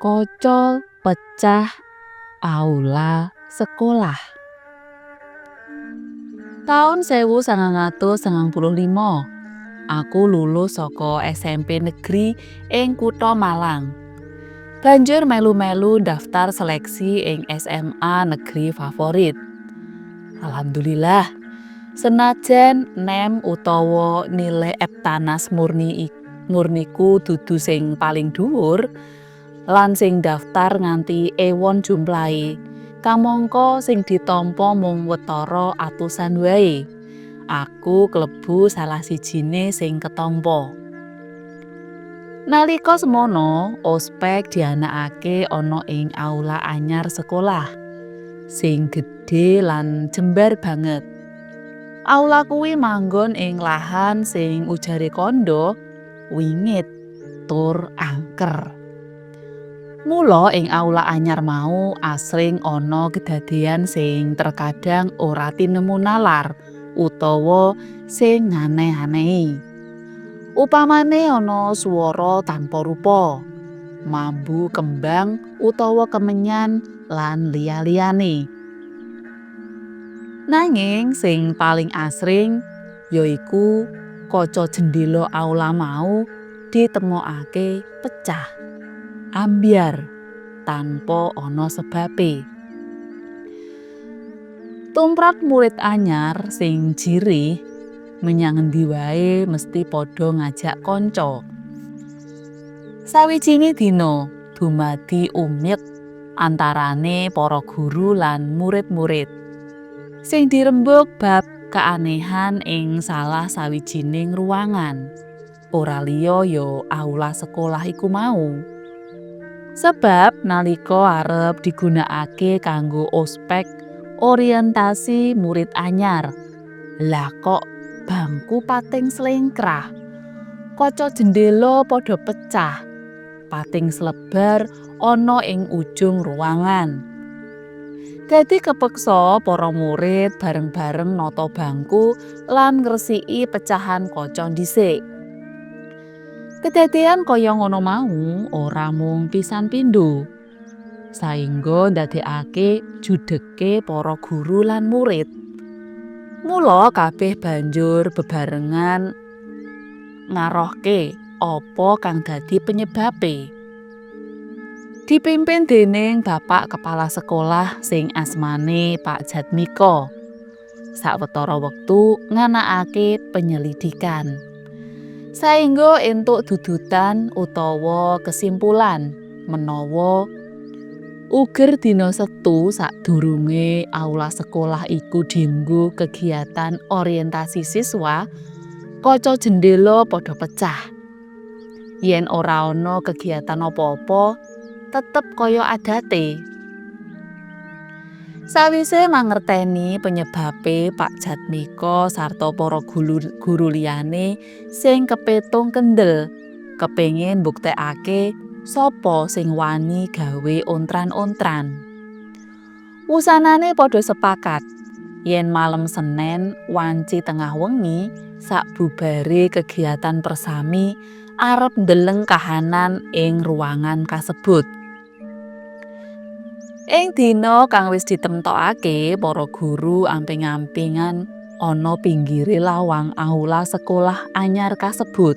Kaca pecah aula sekolah. Taun 1995, aku lulus saka SMP Negeri ing kutha Malang. Banjur melu-melu daftar seleksi ing SMA Negeri favorit. Alhamdulillah, senajan nem utawa nilai Ebtanas murni murniku dudu sing paling dhuwur lan sing daftar nganti ewon jumlahe, kamangka sing ditampa mung watara atusan wae. Aku klebu salah sijine sing ketampa. Nalika semono, ospek dianakake ana ing aula anyar sekolah sing gedhe lan jembar banget. Aula kuwi manggon ing lahan sing ujare kandha wingit tur angker. Mula ing aula anyar mau asring ana kedadean sing terkadang ora tinemu nalar utawa sing nganeh-anehi. Upamane ana swara tanpa rupa, mambu kembang utawa kemenyan lan liya-liyane. Nanging sing paling asring yaiku kaca jendela aula mau ditemokake pecah, ambyar tanpa ana sebabe. Tumrap murid anyar sing jirih menyang endi wae mesti padha ngajak kanca. Sawijine dina dumadi umyek antarane para guru lan murid-murid. Sing dirembug bab keanehan ing salah sawijining ruangan. Ora liya ya aula sekolah iku mau. Sebab nalika arep digunakake kanggo ospek orientasi murid anyar. Lah kok bangku pating slengkrah. Kaca jendela padha pecah. Pating slebar ana ing ujung ruangan. Dadi kepeksa para murid bareng-bareng nata bangku lan ngresiki pecahan kaca dhisik. Kedadean kaya ngono mau ora mung pisan pindho. Saengga ndadekake judheke para guru lan murid. Mula kabeh banjur bebarengan ngarohke apa kang dadi penyebabe. Dipimpin dening bapak kepala sekolah sing asmane Pak Jatmiko. Sawetara wektu nganakake penyelidikan. Saengga entuk dudutan utawa kesimpulan menawa uger dina Setu sadurunge aula sekolah iku dienggo kegiatan orientasi siswa, kaca jendela padha pecah. Yen ora ana kegiatan apa-apa, tetep kaya adate. Sawise mangerteni penyebabe, Pak Jatmiko sarta para guru liyane sing kepetung kendel kepengin mbuktekake sapa sing wani gawe ontran-ontran. Wusanane padha sepakat yen malem Senen wanci tengah wengi sakbubare kegiatan persami arep ndeleng kahanan ing ruangan kasebut. Ing dina kang wis ditemtokake, para guru amping-ampingan ana pinggire lawang aula sekolah anyar kasebut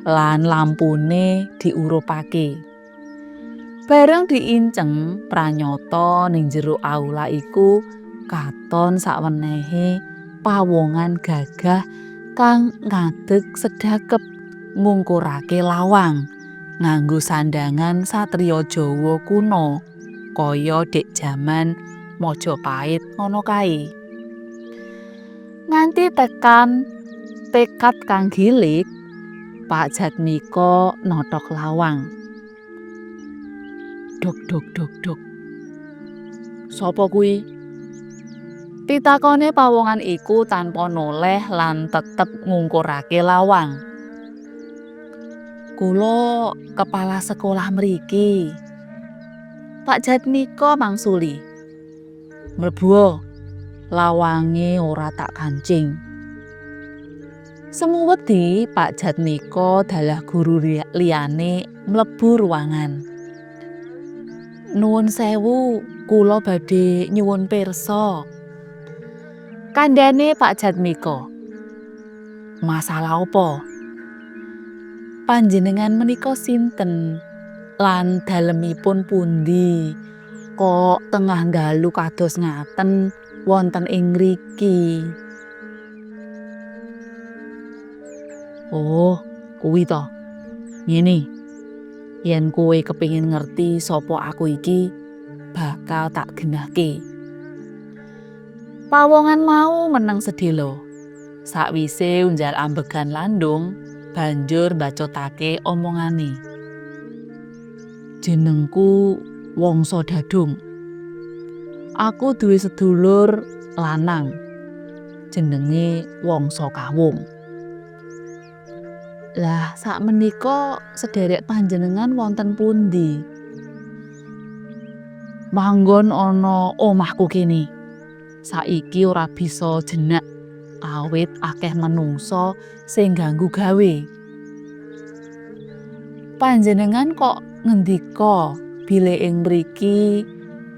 lan lampune diurupake. Bareng diinceng, pranyata ning jero aula iku katon sawenehe pawongan gagah kang ngadeg sedakep ngungkurake lawang nganggo sandhangan satriya Jawa kuna kaya dek jaman Majapahit ngono kae. Nganti tekan tekad kang gilig, Pak Jatmiko nothok lawang. Dok dok dok dok. Sapa kuwi? Pitakone pawongan iku tanpa noleh lan tetep ngungkurake lawang. Kula kepala sekolah mriki. Pak Jatmiko mangsuli. Mlebu, lawange ora tak kancing. Semu wedi, Pak Jatmiko dalah guru liyane mlebu ruangan. Nuwun sewu, kula badhe nyuwun pirsa. Kandhane Pak Jatmiko. Masalah apa? Panjenengan menika sinten? Lan dalemipun pundi? Kok tengah dalu kados ngaten wonten ing ngriki? Oh, kuwi to. Ngene. Yen kowe kepingin ngerti sapa aku iki, bakal tak genahke. Pawongan mau meneng sedhela. Sakwise unjal ambegan landung, banjur mbacutake omongane. Jenengku Wangsa Dadung. Aku duwe sedulur lanang. Jenenge Wangsa Kawung. Lah sakmenika sederek panjenengan wonten pundi? Manggon ana omahku kene. Saiki ora bisa jenak awit akeh menungsa sing ganggu gawe. Panjenengan kok ngendika bilih ing mriki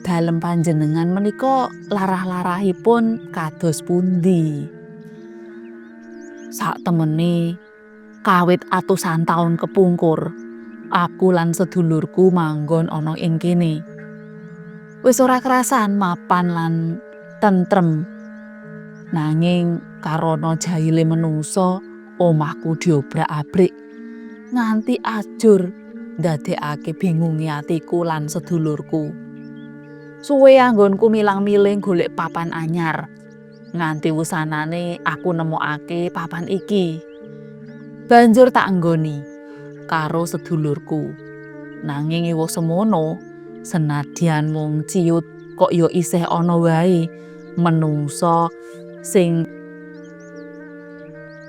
dalem panjenengan menika larah-larahipun kados pundi? Saktemene kawit atusan taun kepungkur, aku lan sedulurku manggon ana ing kene. Wis ora krasan mapan lan tentrem. Nanging karana jahile menungsa, omahku diobrak-abrik nganti ajur ndadekake bingunge atiku lan sedulurku. Suwe anggonku milang-miling golek papan anyar. Nganti wusanane aku nemokake papan iki. Banjur tak anggoni karo sedulurku. Nanging ewa semono, senadyan mung ciut kok ya isih ana wae menungsa sing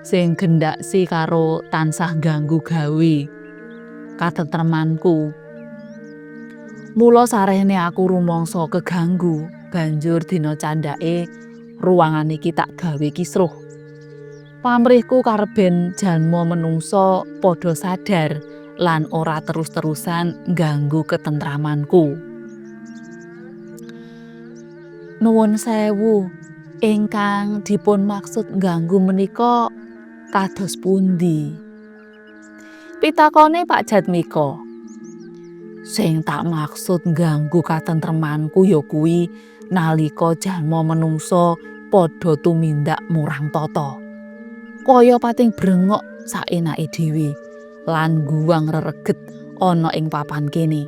gendhaksi karo tansah ganggu gawe katentremanku. Mula sarehne aku rumangsa keganggu, banjur dina candhake ruangan iki tak gawe kisruh. Pamrihku kareben jalma menungsa padha sadar lan ora terus-terusan ngganggu ketentramanku. Nuwun sewu, ingkang dipun maksud ngganggu menika kados pundi? Pitakone Pak Jatmiko. Sing tak maksud ngganggu katentremanku ya kuwi nalika jalma menungsa padha tumindak murang tata. Kaya pating brengok saenake dhewe lan guwang rereget ana ing papan kene.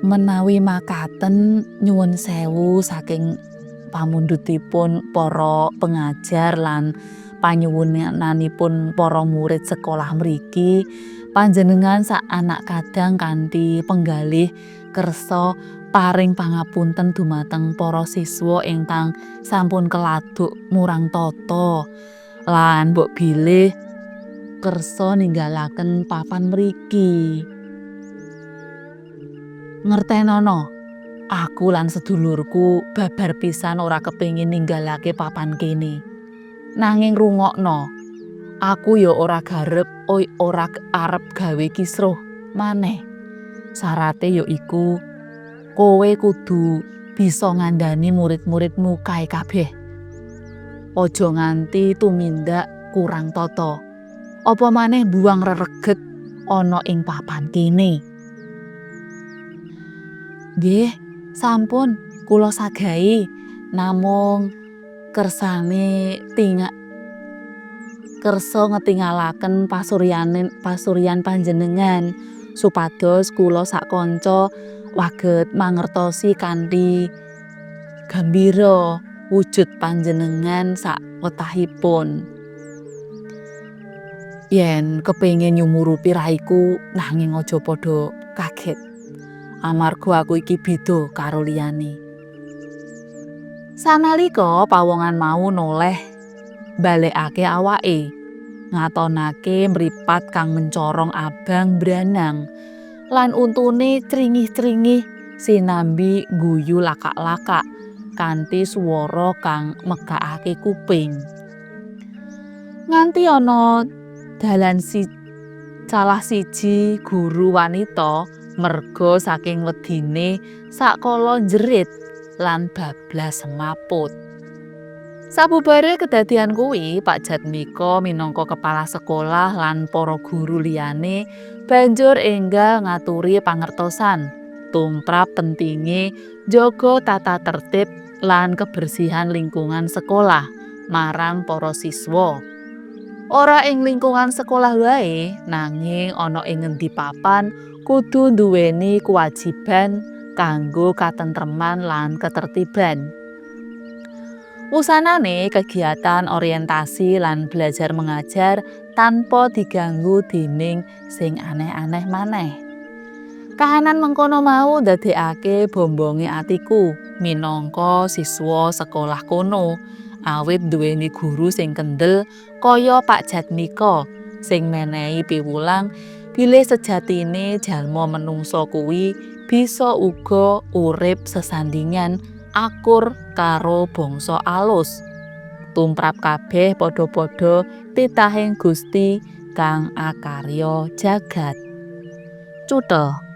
Menawi makaten nyuwun sewu saking pamundhutipun para pengajar lan panyuwunanipun para murid sekolah mriki, panjenengan sak anak kadang kanthi penggalih kersa paring pangapunten dumateng para siswa ingkang sampun keladuk murang tata lan mbok bilih kersa ninggalaken papan mriki. Ngertenono, aku lan sedulurku babar pisan ora kepengin ninggalake papan kene. Nanging rungokno, aku ya ora garep ora arep gawe kisruh maneh. Sarate ya iku kowe kudu bisa ngandhani murid-muridmu kae kabeh. Aja nganti tumindak kurang tata. Apa maneh buang rereget ana ing papan kene. Nggih, sampun kula sagahi namung kersane kersa ngetingalaken pasuryan panjenengan supados kula sak kanca waget mangertosi kanthi gambira wujud panjenengan sak wetahipun. Yen kepengin nyumurupi raiku nanging aja padha kaget. Amarga aku iki beda karo liyane. Sanalika pawongan mau noleh balekake awake, ngatonake mripat kang mencorong abang branang lan untune cringih-cringih sinambi ngguyu lakak-lakak kanthi swara kang megakake kuping. Nganti ana dalan salah siji guru wanita Merga saking wedine sakala njerit lan bablas semaput. Sabubare kedadian kuwi, Pak Jatmiko minangka kepala sekolah lan para guru liyane banjur enggal ngaturi pangertosan tumrap pentinge njaga tata tertib lan kebersihan lingkungan sekolah marang para siswa. Ora ing lingkungan sekolah wae, nanging ana ing ngendi papan kudu nduweni kewajiban kanggo katentreman lan ketertiban. Wusanane kegiatan orientasi lan belajar mengajar tanpa diganggu dening sing aneh-aneh maneh. Kahanan mengkono mau ndadekake bombonge atiku minangka siswa sekolah kono, awit nduweni guru sing kendel kaya Pak Jatmiko sing menehi piwulang bilih sejatine jalma menungsa kuwi bisa uga urip sesandingan akur karo bangsa alus. Tumrap kabeh padha-padha titahing Gusti kang akarya jagat. Cutel.